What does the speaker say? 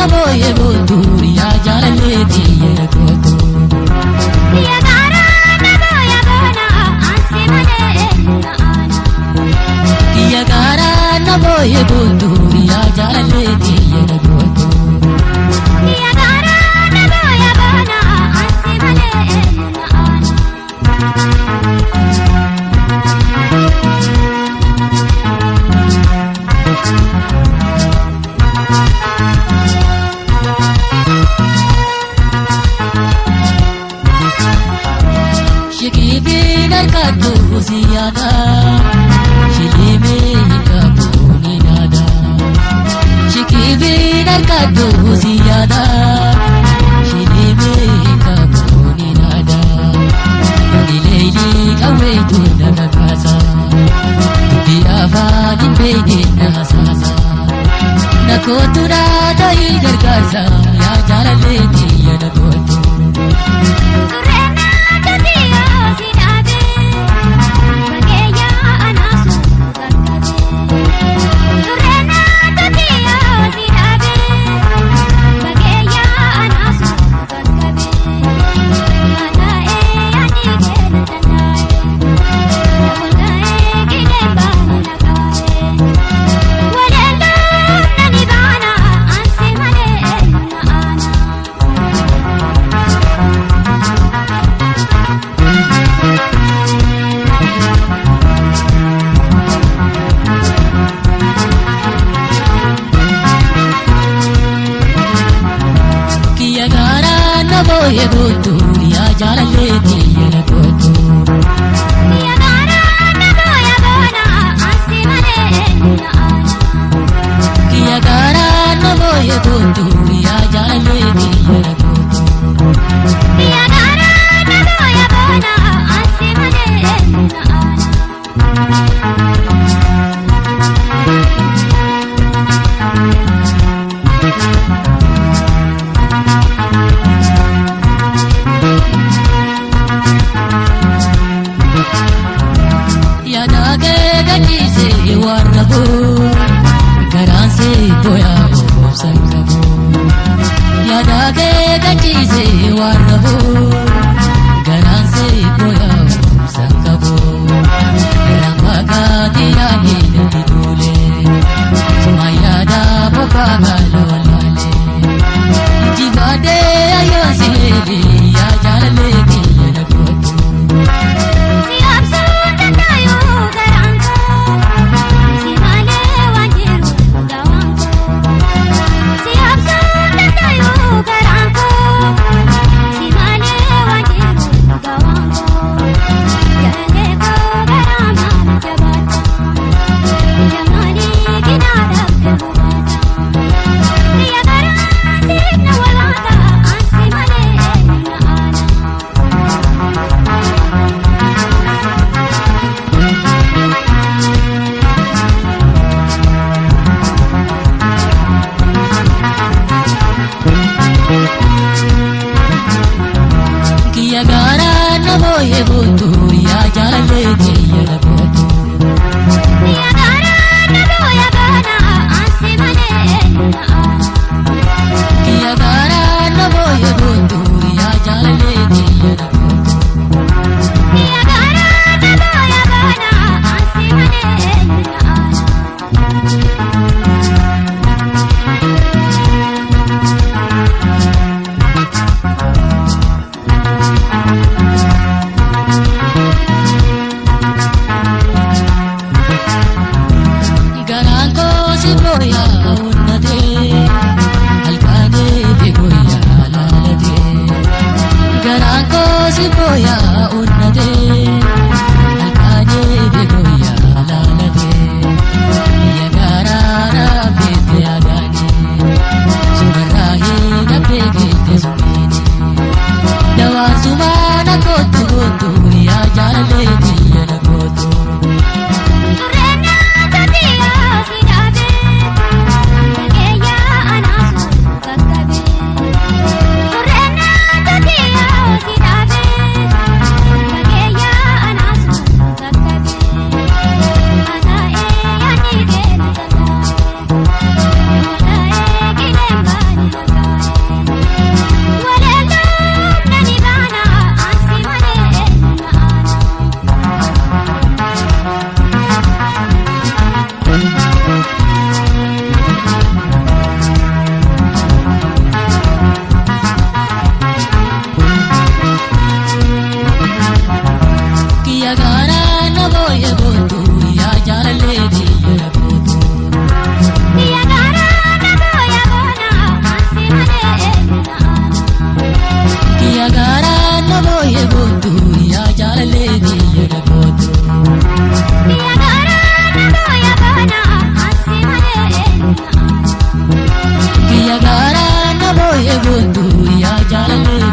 na booyee gootu yaa jaalalleetii na gootu. Kiyya garaa na booya boona ansi malee na aana. Kiyya garaa na booyee gootu yaa jaalalleetii na gootu. Kiyya garaa na booya boona ansi malee na aana. Shikiifiin harkattu si yaada shilimee hiikamu ni naada. Shikiifiin harkattu si yaada shilimee hiikamu ni naada. Leelii qawweetu na kakaasa dubbii afaan hin beekne na hasaasa. Na kootu naa ta'ii gargaarsa yaa jaalalleetii yaa na kootu. Turreena totiyoo si dhaabee bageeyyaa anaasu qaqqabee. Turreena totiyoo si dhaabee bageeyyaa anaasu qaqqabee. Maataa'ee ani keessa tantaa'ee namoota'ee qilee baana naqaa'ee. Waleeloo nani baana ansi malee na aana. Kiyya garaa na booyee gootu yaa jaalalleetii yaa na gootu. Kiyya garaa na booya boona ansi malee na aana. Kiyya garaa na booyee gootu yaa jaalalleetii yaa na gootu. Kiyya garaa na booya boona ansi malee na aana. Yaada kee gadhiisee warra boo garaan see booyaa obsa qabu. Yaada kee gadhiisee warra boo garaan see booyaa obsa qabu. Rambakaatii yaadee natti tole suma yaada bokaa gaala walaale. Jibaadee ayyoo sileelee yaa jaalallee kiyya na gootu. Si obsuu danda'uu garaan koo si malee waan jiru gawaan koo. Si obsuu danda'uu garaan koo si malee waan jiru gawaan koo. Jaalallee koo garaa maal jabaata ija maalii ginaadhaaf hubaata. Kiyya garaa siif na walaata ansi malee na aana. Kiyya garaa na booyee gootu yaa jaalallee kiyya na gootu. Kiyya garaa na booya boona ansi malee na aana. Kiyya garaa na booyee gootu yaa jaalallee kiyya na gootu. Kiyya garaa na booya boona ansi malee na aana. Garaan koo si booyaa onnatee halkanee fi guyyaa laalatee. Garaan koo si booyaa onnatee halkanee fi guyyaa laalatee. Kiyya garaa raabbeetti yaadaanii sumarraa hin abbeekeette sumiini. Dawaan sumaa na kootu gootu yaa jaalalleetii yaa na gootu. Turreena totiyoo si dhaabee bageeyyaa anaasu qaqqabee. Turreena totiyoo si dhaabee. Booyee boontuu yaa jaalallee.